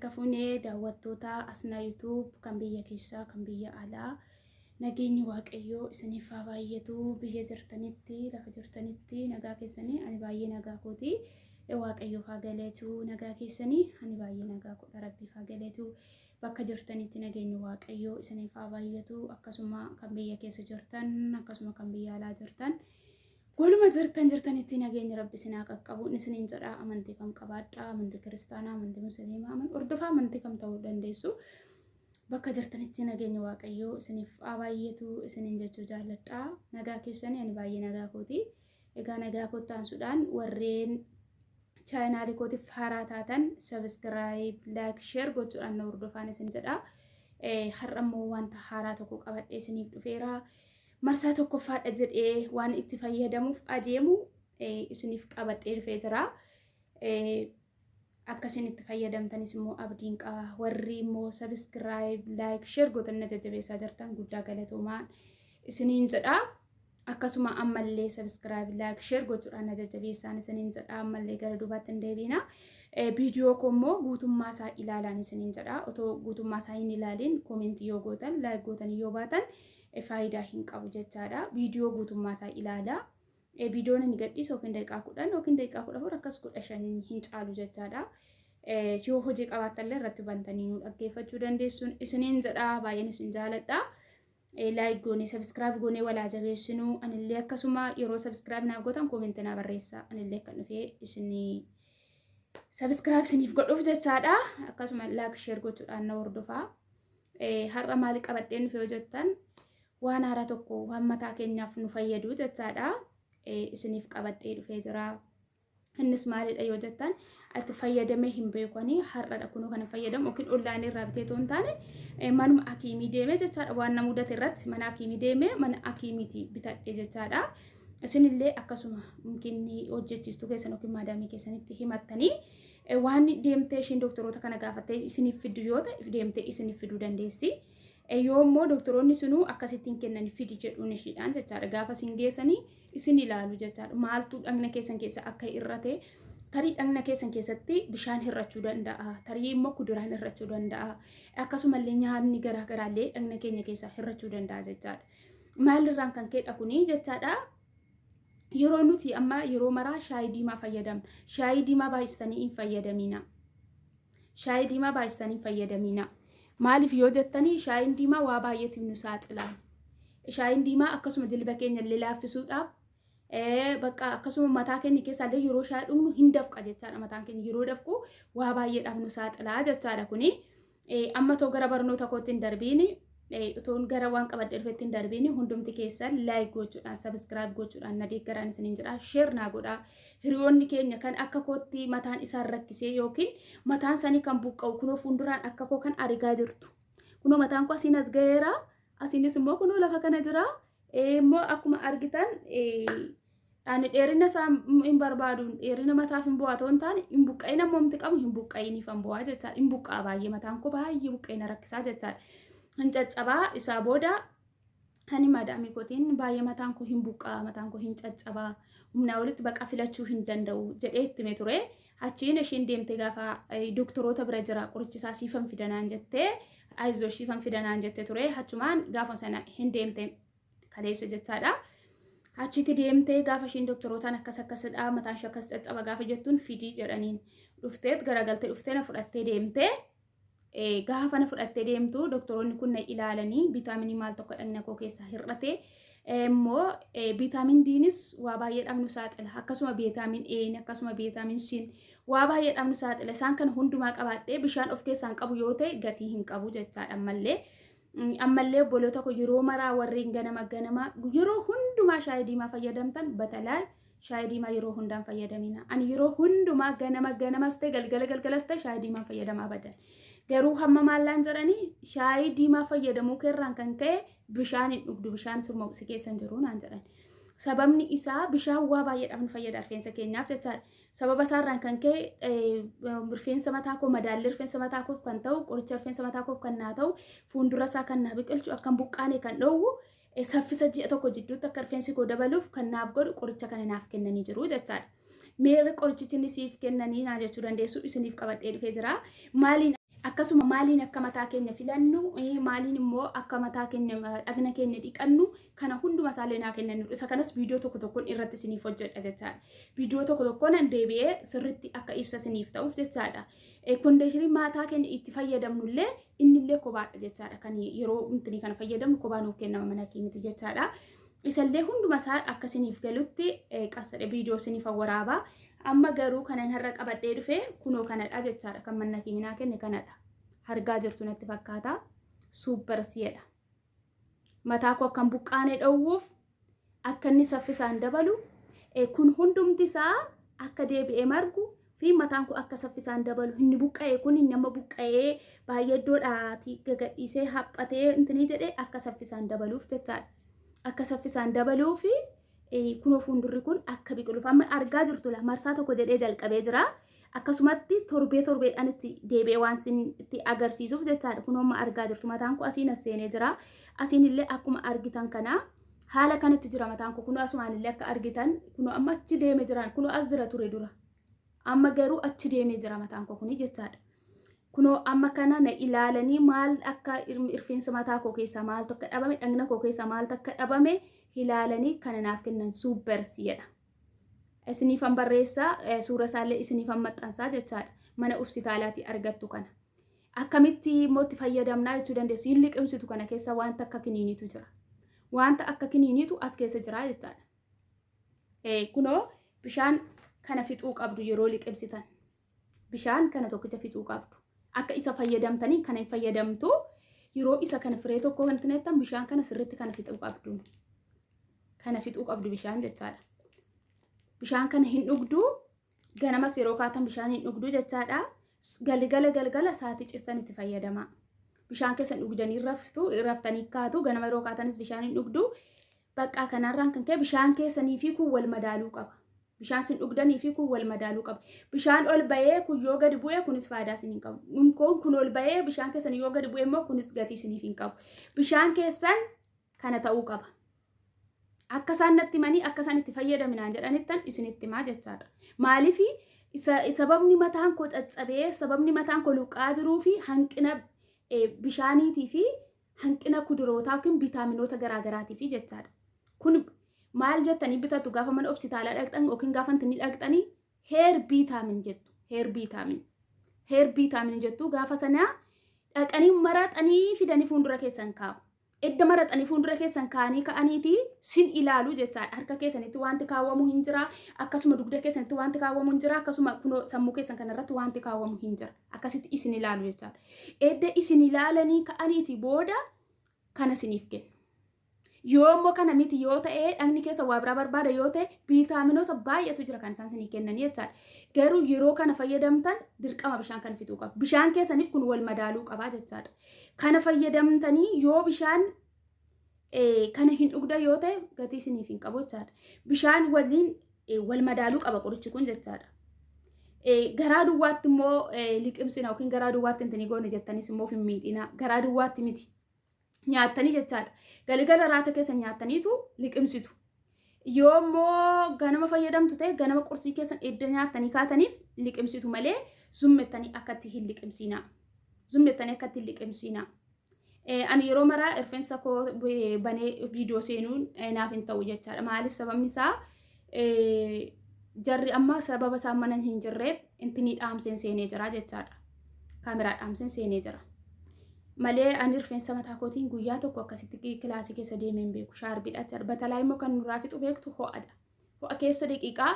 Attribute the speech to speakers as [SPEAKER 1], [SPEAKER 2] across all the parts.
[SPEAKER 1] Harka fuunee daawwattoota Asnaa YouTube kan biyya keessaa kan biyya alaa, nageenyi Waaqayyoo isiniif haa baay'atu. Biyya jirtanitti, lafa jirtanitti nagaa keessanii? Ani baay'ee nagaa kooti. Waaqayyoof haa galatu. Nagaa keessanii? Ani baay'ee nagaa koodha, Rabbiif haa galatu. Bakka jirtanitti nageenyi Waaqayyoo isiniif haa baay'atu. Akkasuma kan biyya keessa jirtan, akkasuma kan biyya alaa jirtan, Waluma jirtan jirtanitti nageenyi Rabbi isin haa qaqqabu isiniin jedha. Amantii kam qabaadha? Amantii kiristaanaa, amantii musliimaa, hordofaa amantii kam ta'uu dandeessu. Bakka jirtanitti nageenyi Waaqayyoo isiniif haa baay'atu isiniin jechuu jaalladha. Nagaa keessanii? Ani baay'ee nagaa kooti. Egaa nagaa kootti aansuudhaan warreen chaayinaalii kootiif haaraa taatan subscribe, like, share gochuudhaan na hordofaan isin jedha. Har'a immoo wanta haaraa tokko qabadhee isiniif dhufeera. Marsaa tokkoffaadha jedhee waan itti fayyadamuuf adeemu isiniif qabadhee dhufee jira. Akka isin itti fayyadamtanis immoo abdiin qaba. Warri immoo subscribe, like, share gootan na jajjabeessaa jirtan guddaa galatoomaa isiniin jedha. Akkasuma ammallee subscribe, like, share gochuudhaan na jajjabeessaan isiniin jedha. Ammallee gara duubaatti hin deebiina. Viidiyoo koo immoo guutummaa isaa ilaalaan isiniin jedha. Otoo guutummaa isaa hin ilaalin comment yoo gootan, like gootan yoo baatan faayidaa hin qabu jechaadha. Viidiyoo guutummaa isaa ilaalaa. Viidiyoon inni gadhiisu yookiin daqiiqaa 10 yookiin daqiiqaa 14, akkas 15 hin caalu jechaadha. Yoo hojii qabaattallee irratti bantanii nu dhaggeeffachuu dandeessuun isiniin jedha. Baay'een isin jaaladha. Like goonee, subscribe goonee walaa jabeessinu. Anillee akkasuma yeroo subscribe naaf gootan comment naa barreessa. Anillee kan dhufee isinii subscribe isiniif godhuuf jechaadha. Akkasuma like, share gochuudhaan na hordofaa. Har'a maali qabadheen dhufe yoo jettan, waan haaraa tokko, waan mataa keenyaaf nu fayyadu jechaadha. Isiniif qabadhee dhufee jira. Innis maalidha yoo jettan, itti fayyadamee hin beekanii har'adha kunoo kana fayyadamu, yookiin onlaayinii irraa bitee otoo hin taane manuma hakiimii deemee jechaadha. Waan na mudate irratti mana hakiimii deemee mana hakiimiitii bitadhe jechaadha. Isinillee akkasuma mungkin hojjechiistuu keessan yookiin maadaamii keessanitti himattanii waan deemtee ishiin doktoroota kana gaafattee isiniif fiddu yoo ta'e, deemtee isiniif fiduu dandeessi. Yoo immoo doktoroonni sunuu akkasittiin kennan fidi jedhuun ishiidhaan jechaadha. Gaafa isin geessanii isin ilaalu jechaadha. Maaltu dhagna keessan keessa akka hir'ate, tarii dhagna keessan keessatti bishaan hir'achuu danda'a. Tarii immoo kuduraan hir'achuu danda'a. Akkasumallee nyaanni garaa garaallee dhagna keenya keessaa hir'achuu danda'a jechaadha. Maalirraan kan ka'edha kuni jechaadha? Yeroo nuti amma yeroo maraa shaayii diimaa fayyadamna. Shaayii diimaa baay'istanii hin fayyadamina. Shaayii diimaa baay'istanii hin fayyadamina. Maaliif yoo jettanii, shaayiin diimaa waa baay'eetiif nu saaxila. Shaayiin diimaa akkasuma jilba keenya illee laaffisuudhaaf, bakka akkasuma mataa keenya keessaa illee yeroo shaayii dhugnu hin dafqa jechaadha. Mataan keenya yeroo dafqu waa baay'eedhaaf nu saaxila jechaadha kuni. Amma too gara barnoota kootti hin darbiini, utuun gara waan qabadhe dhufetti hin darbiini, hundumti keessan like gochuudhaan, subscribe gochuudhaan na deeggaraan isiniin jedha. Share naa godhaa. Hiriyoonni keenya kan akka kootti mataan isaan rakkisee yookiin mataan isaanii kan buqqa'u, kunoo fuulduraan akka koo kan argaa jirtu. Kunoo mataan koo asiin as ga'eera. Asiinis immoo kunoo lafa kana jira. Immoo akkuma argitan ani dheerina isaa hin barbaadu, dheerina mataaf hin bu'aa otoo hin taane, hin buqqa'in ammamti qabu hin buqqa'iniif hin bu'aa jechaadha. Hin buqqa'a baay'ee, mataan koo baay'ee buqqa'ina rakkisaa jechaadha. Hin caccabaa. Isaa booda ani madaamii kootiin baay'ee mataan koo hin buqqa'a, mataan koo hin caccabaa, humnaa olitti baqa filachuu hin danda'u jedhee itti hime ture. Achiin ishiin deemtee gaafa doktoroota bira jira, qorichi isaa siifan fidanaan jettee, ayizoo siifan fidanaan jette ture. Achumaan gaafa sana hin deemte, kaleessa jechaadha. Achitti deemtee gaafa ishiin doktorootaan akkas akkasidha, mataan ishee akkas caccaba gaafa jettuun, fidii jedhaniin. Dhufteet garagaltee dhuftee na fudhattee deemtee. Gaafa na fudhattee deemtu doktoroonni kun na ilaalanii viitaaminii maal tokko dhagna koo keessaa hir'ate immoo, vitamin Dnis waa baay'eedhaaf nu saaxila, akkasuma vitamin A, akkasuma vitamin C waa baay'eedhaaf nu saaxila. Isaan kana hundumaa qabaadhee bishaan of keessaa hin qabu yoo ta'e, gatii hin qabu jechaadha. Ammallee obboloota koo, yeroo maraa warreen ganama ganama yeroo hundumaa shaayii diimaa fayyadamtan, batalaa shaayii diimaa yeroo hundaan fayyadamina. Ani yeroo hundumaa ganama ganamas ta'e, galgala galgalas ta'e, shaayii diimaa fayyadamaa badan. Garuu hamma maallaan jedhanii, shaayii diimaa fayyadamuu keerraan kan ka'e bishaan hin dhugdu, bishaan surma si keessa hin jiru naan jedhan. Sababni isaa bishaan waa baay'eedhaaf nu fayyada rifeensa keenyaaf jechaadha. Sababa isaarraan kan ka'e rifeensa mataa koo, madaalli rifeensa mataa koof kan ta'u, qoricha rifeensa mataa koof kan naa ta'u, fuuldura isaa kan naa biqilchu, akkan buqqaane kan dhoowwu, saffisa ji'a tokko jidduutti akka rifeensi koo dabaluuf kan naaf godhu qoricha kana naaf kennanii jiru jechaadha. Meerri qorichichi inni siif kennanii naa jechuu dandeessu, isiniif qabadhee dhufee jira. Maaliin Akkasuma maaliin akka mataa keenya filannu, maaliin immoo akka mataa keenya dhagna keenya dhiqannu kana hunduma isaallee naa kennaniiru. Isa kanas viidiyoo tokko tokkoon irratti isiniif hojjedha jechaadha. Viidiyoo tokko tokkoon an deebi'ee sirriitti akka ibsa isiniif ta'uuf jechaadha. Kondeeshinii mataa keenya itti fayyadamnu illee innillee kophaadha jechaadha. Kan yeroo intinii kana fayyadamnu kophaa nuuf kennama mana miti jechaadha. Isallee hunduma isaa akka isiniif galutti qassadhe viidiyoo isiniif waraabaa. Amma garuu kanan har'a qabadhee dhufe kunoo kanadha jechaadha. Kan manna kiminaa kenne kanadha. Argaa jirtu natti fakkaata. Super si'edha. Mataa koo akkan buqqaanee dhowwuuf, akka inni saffisaan dabalu, kun hundumti isaa akka deebi'ee margu fi mataan koo akka saffisaan dabalu, inni buqqa'e kun nama buqqa'ee baay'ee iddoodhaati gagadhiisee haphatee intinii jedhee akka saffisaan dabaluuf jechaadha. Akka saffisaan dabaluu fi kunoo fuuldurri kun akka biqiluuf amma argaa jirtu la marsaa tokko jedhee jalqabee jira. Akkasumatti torbee torbeedhaan itti deebi'ee waan itti agarsiisuuf jechaadha. Kunoo amma argaa jirtu, mataan koo asiin as seenee jira. Asiin illee akkuma argitan kana haala kanatti jira mataan koo. Kunoo asumaan illee akka argitan kunoo amma achi deemee jira. Kunoo as jira ture dura. Amma garuu achi deemee jira mataan koo kuni jechaadha. Kunoo amma kana na ilaalanii maal akka rifeensa mataa koo keessaa maaltu akka dhabame, dhagna koo keessaa maaltu akka dhabame ilaalanii kana naaf kennan, super si'edha. Isiniifan barreessaa, suura isaallee isiniifan maxxansaa jechaadha. Mana hospitaalaatii argattu kana. Akkamitti immoo itti fayyadamnaa jechuu dandeessu. Hin liqimsitu, kana keessa wanta akka kiniiniitu jira. Wanta akka kiniiniitu as keessa jira jechaadha. Kunoo bishaan kana fixuu qabdu yeroo liqimsitan. Bishaan kana tokkicha fixuu qabdu. Akka isa fayyadamtanii kana hin fayyadamtu, yeroo isa kana firee tokko kan tinettan bishaan kana sirriitti kana fixuu qabdu. Kana fixuu qabdu bishaan jechaadha. Bishaan kana hin dhugdu, ganamas yeroo kaatan bishaan hin dhugdu jechaadha. Galgala galgala sa'aatii cistan itti fayyadamaa. Bishaan keessan dhugdanii raftu, raftanii kaatu, ganama yeroo kaatanis bishaan hin dhugdu. Bakka kanarraan kan ka'e bishaan keessanii fi kun wal madaaluu qaba. Bishaan sin dhugdanii fi kun wal madaaluu qaba. Bishaan ol bahee kun yoo gadi bu'e kunis faayidaa isin hin qabu. Kun ol bahee bishaan keessan yoo gadi bu'e immoo kunis gatii isiniif hin qabu. Bishaan keessan kana ta'uu qaba. Akka isaan natti himanii akka isaan itti fayyadaminaan jedhanittan isinitti himaa jechaadha. Maaliif? Sababni mataan koo caccabee, sababni mataan koo luqqaa jiruu fi hanqina bishaaniitii fi hanqina kudurootaa yookiin viitaaminoota garaagaraatiif jechaadha. Kun maal jettanii bitatu gaafa mana hospitaalaa dhaqxan yookiin gaafa inni dhaqxanii? Hair vitamin jettu. Hair vitamin. Hair vitamin jettu, gaafa sanaa dhaqanii maraxanii fidanii fuuldura keessan kaa'u. Edda maraxanii fuuldura keessan kaa'anii ka'aniiti sin ilaalu jechaadha. Harka keessanitti wanti kaawwamu hin jira. Akkasuma dugda keessanitti wanti kaawwamu hin jira. Akkasuma kunoo sammuu keessan kanarratti wanti kaawwamu hin jira. Akkasitti isin ilaalu jechaadha. Edda isin ilaalanii ka'aniiti booda kana isiniif kennu. Yoo immoo kana miti yoo ta'e, dhagni keessa waa biraa barbaada yoo ta'e, viitaaminoota baay'eetu jira kan isaan isinii kennanii jechaadha. Garuu yeroo kana fayyadamtan dirqama bishaan kana fixuu qaba. Bishaan keessaniif kun wal madaaluu qabaa jechaadha. Kana fayyadamtanii yoo bishaan kana hin dhugda yoo ta'e gatii isiniif hin qabu jechaadha. Bishaan waliin wal madaaluu qaba qorichi kun jechaadha. Garaa duwwaatti immoo liqimsina yookiin garaa duwwaatti intini goone jettanis immoo hin miidhina. Garaa duwwaatti miti. Nyaattanii jechaadha. Galgala raata keessa nyaattaniitu liqimsitu. Yoo immoo ganama fayyadamtu ta'e, ganama qursii keessan edda nyaattanii kaataniif liqimsitu malee zummettanii akkatti hin liqimsiinaa. Zummettanii akkatti hin liqimsiinaa. Ani yeroo maraa rifeensa koo banee viidiyoo seenuun naaf hin ta'u jechaadha. Maaliif? Sababni isaa jarri amma sababa isaan mana hin jirreef intinii dhaamseen seenee jira jechaadha. Kaameraa dhaamseen seenee jira. Malee ani rifeensa mataa kootiin guyyaa tokko akkasitti kilaasii keessa deemee hin beeku. Shaarbiidha jechaadha. Batalaa immoo kan nurraa fixu beektu ho'adha. Ho'a keessa daqiiqaa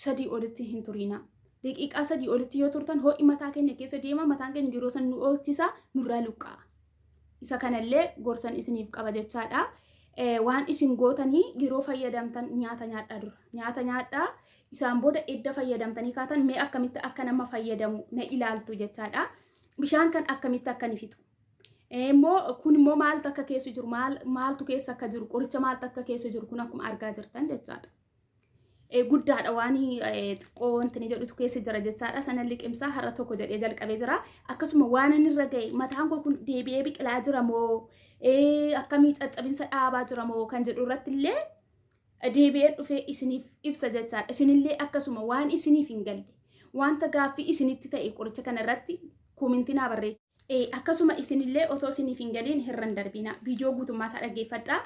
[SPEAKER 1] 3 olitti hin turiina. Daqiiqaa 3 olitti yoo turtan ho'i mataa keenya keessa deema, mataan keenya yeroo san nu oolchisa, nurraa luqqa'a. Isa kanallee gorsan isiniif qaba jechaadha. Waan isin gootanii yeroo fayyadamtan nyaata nyaadhaa dura. Nyaata nyaadhaa, isaan booda edda fayyadamtanii kaatan mee akkamitti akka nama fayyadamu na ilaaltu jechaadha. Bishaan kan akkamitti akka ni fixu. Immoo kun immoo maaltu akka keessa jiru, maaltu keessa akka jiru, qoricha maaltu akka keessa jiru kun akkuma argaa jirtan jechaadha. Guddaadha, waan xiqqoo wanti ni jedhutu keessa jira jechaadha. Sana liqimsaa har'a tokko jedhee jalqabee jira. Akkasuma waan inni irra ga'e, mataan koo kun deebi'ee biqilaa jira moo akkamii, caccabinsa dhaabaa jira moo kan jedhu irratti illee deebi'een dhufee isiniif ibsa jechaadha. Isinillee akkasuma waan isiniif hin galle, wanta gaaffii isinitti ta'e qoricha kana irratti koomentii naa barreessa. Akkasuma isinillee otoo isiniif hin galiin hirran darbina. Viidiyoo guutummaa isaa dhaggeeffadhaa.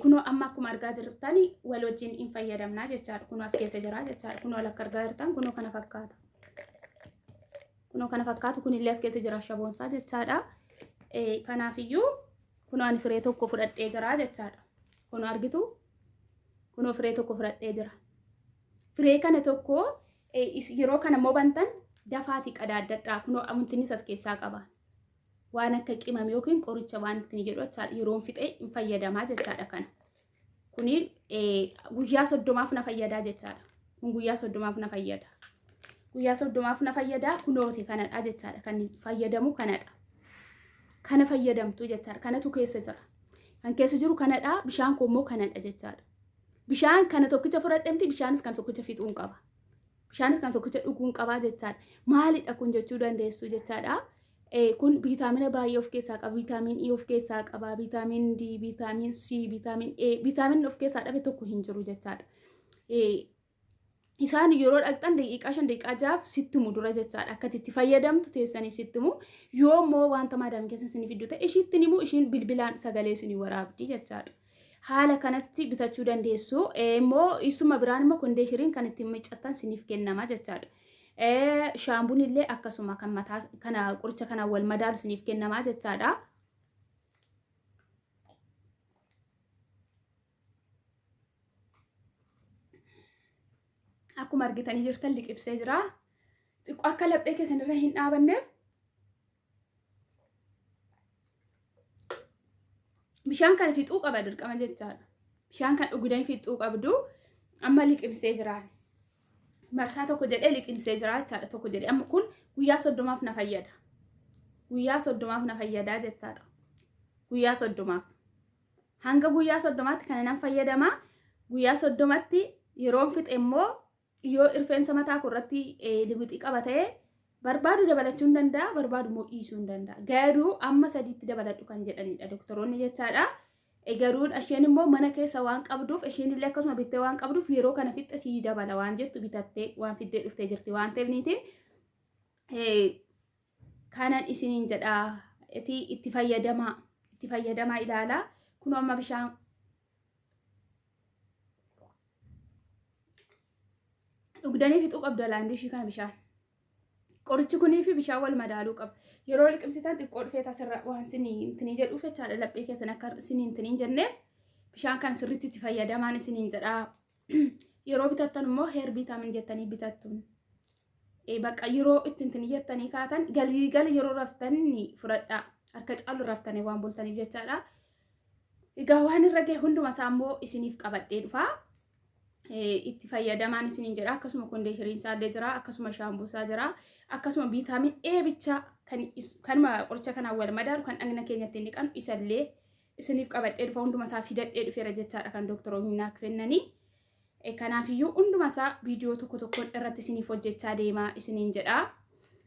[SPEAKER 1] Kunoo amma akkuma argaa jirtan wal wajjin hin fayyadamnaa jechaadha. Kunoo as keessa jira jechaadha. Kunoo akka argaa jirtan kunoo kana fakkaata. Kunoo kana fakkaatu, kunillee as keessa jira ashaboonsaa jechaadha. Kanaafiyyuu kunoo ani firee tokko fudhadhee jira jechaadha. Kunoo argitu, kunoo firee tokko fudhadhee jira. Firee kana tokko yeroo kana immoo bantan dafaatii qadaaddadhaa. Kunoo wantinnis as keessaa qaba. Waan akka qimame yookiin qoricha waan ittiin jedhu jechaadha. Yeroon fixee hin fayyadamaa jechaadha kana. Kuni guyyaa 30f na fayyadaa jechaadha. Kun guyyaa 30f na fayyada. Guyyaa 30f na fayyada, kunooti kanadha jechaadha. Kan fayyadamu kanadha. Kana fayyadamtu jechaadha. Kanatu keessa jira. Kan keessa jiru kanadha. Bishaan koo immoo kanadha jechaadha. Bishaan kana tokkicha fudhadhemti, bishaanis kan tokkicha fixuun qaba. Bishaanis kan tokkicha dhuguun qabaa jechaadha. Maalidha kun jechuu dandeessu jechaadha. Kun viitaamina baay'ee of keessaa qaba. Viitaamin E of keessaa qaba. Viitaamin D, viitaamin C, viitaamin A. Viitaaminni of keessaa dhabe tokko hin jiru jechaadha. Isaan yeroo dhaqxan daqiiqaa 5, daqiiqaa 6f sitti himu dura jechaadha. Akka itti fayyadamtu teessanii sitti himu. Yoo immoo wanta maadaam keessa isin fiddu ta'e ishiitti himu, ishiin bilbilaan sagalee isinii waraabdi jechaadha. Haala kanatti bitachuu dandeessu. Immoo isuma biraan immoo conditioneriin kan ittiin miiccattan isiniif kennama jechaadha. Shaampuun illee akkasuma kan mataa kana qoricha kanaan wal madaalu isiniif kennama jechaadha. Akkuma argitanii jirtan liqibsee jira. Xiqqoo akka laphee keessan irra hin dhaabanneef bishaan kana fixuu qaba dirqama jechaadha. Bishaan kan dhugdanii fixuu qabdu, amma liqimsee jira. Marsaa tokko jedhee liqimsee jira jechaadha. Tokko jedhee amma kun guyyaa 30f na fayyada. Guyyaa 30f na fayyada jechaadha. Guyyaa 30f. Hanga guyyaa 30tti kana nan fayyadama. Guyyaa 30tti yeroon fixe immoo yoo rifeensa mataa koo irratti liwixii qaba ta'e barbaadu dabalachuu hin danda'a, barbaadu immoo dhiisuu hin danda'a. Garuu amma sadiitti dabaladhu kan jedhanidha doktoroonni jechaadha. Garuu isheen immoo mana keessa waan qabduuf, isheen illee akkasuma bittee waan qabduuf, yeroo kana fixxe sii dabala waan jettu bitattee waan fiddee dhuftee jirti waan ta'eef niitiin kanan isiniin jedha, itti fayyadamaa, itti fayyadamaa ilaalaa. Kun amma bishaan dhugdanii fixuu qabdu alaandii ishii kana bishaan. Qorichi kunii fi bishaan wal madaaluu qaba. Yeroo liqimsitan xiqqoo dhufee tasirra waan siniin tinii jedhuuf jechaadha, laphee keessan akka siniin tiniin jenneef bishaan kana sirriitti itti fayyadamaan isiniin jedha. Yeroo bitattan immoo hair vitamin jettanii bitattuun. Bakka yeroo ittiin tinii jettanii kaatan galii gala yeroo raftan fudhadhaa. Harka caalu raftanii waan bultaniif jechaadha. Egaa waan irra gahe hunduma isaa immoo isiniif qabadhee dhufaa. Itti fayyadamaan isiniin jedha. Akkasuma conditioneriin isaallee jira. Akkasuma shaampuu isaa jira. Akkasuma vitamin A bicha kanuma qoricha kanaan wal madaalu kan dhagna keenyatti inni dhiqannu isallee isiniif qabadhee dhufa. Hunduma isaa fidadhee dhufeera jechaadha kan doktoroonni naaf kennanii. Kanaafiyyuu hunduma isaa viidiyoo tokko tokkoon irratti isiniif hojjechaa deemaa isiniin jedha.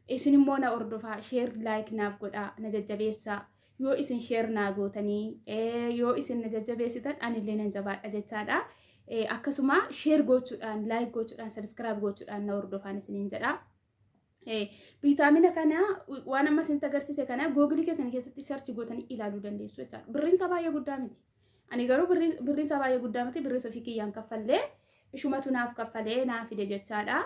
[SPEAKER 1] Isin immoo na hordofaa, share, like naaf godhaa, na jajjabeessaa. Yoo isin share naa gootanii, yoo isin na jajjabeessitan anillee nan jabaadha jechaadha. Akkasuma share gochuudhaan, like gochuudhaan, subscribe gochuudhaan na hordofaan isiniin jedha. Viitaamina kana waan amma isinitti agarsiise kana Googleii keessan keessatti search gootanii ilaaluu dandeessu jechaadha. Birriin isaa baay'ee guddaa miti. Ani garuu birriin isaa baay'ee guddaa miti, birrii ofii kiyyaan kaffallee ishumatu naaf kaffalee naa fide jechaadha.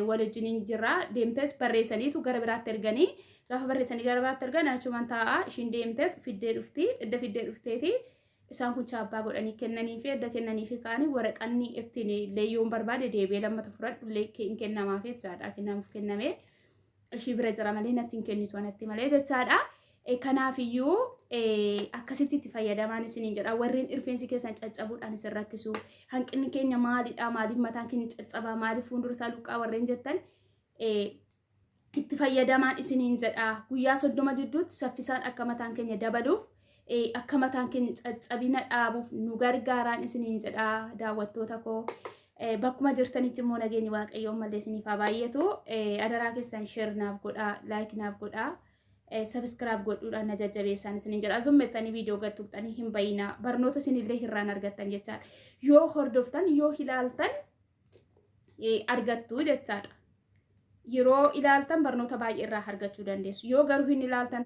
[SPEAKER 1] Wal wajjiniin jirra, deemtees barreessaniitu gara biraatti erganii, gaafa barreessanii gara biraatti ergan achumaan taa'a, ishiin deemteetu fiddee dhufti, edda fiddee dhufteeti isaan kun chaappaa godhanii kennanii fi edda kennanii fi ka'anii waraqanni ittiin illee yoon barbaade deebi'ee lammata fudhadhu illee hin kennamaaf jechaadha. Kennamuuf kennamee ishii bira jira malee natti hin kennitu anatti malee jechaadha. Kanaafiyyuu akkasitti itti fayyadamaan isiniin jedha. Warreen rifeensi keessan caccabuudhaan isin rakkisu. Hanqinni keenya maalidha? Maaliif mataan keenya caccabaa? Maaliif fuuldura isaa luqqaa warreen jettan itti fayyadamaan isiniin jedha. Guyyaa 30 jidduutti saffisaan akka mataan keenya dabaluuf, akka mataan keenya caccabina dhaabuuf nu gargaaraan isiniin jedha daawwattoota koo. Bakkuma jirtanitti immoo nageenyi Waaqayyoon malee isiniif haa baay'atu. Adaraa keessan share naaf godhaa, like naaf godhaa. Subscribe godhuudhaan na jajjabeessaan isiniin jedha. Zummettanii viidiyoo gad tuqxanii hin bayinaa. Barnoota isinillee hirraan argattan jechaadha. Yoo hordoftan, yoo ilaaltan argattu jechaadha. Yeroo ilaaltan barnoota baay'ee irraa argachuu dandeessu. Yoo garuu hin ilaaltan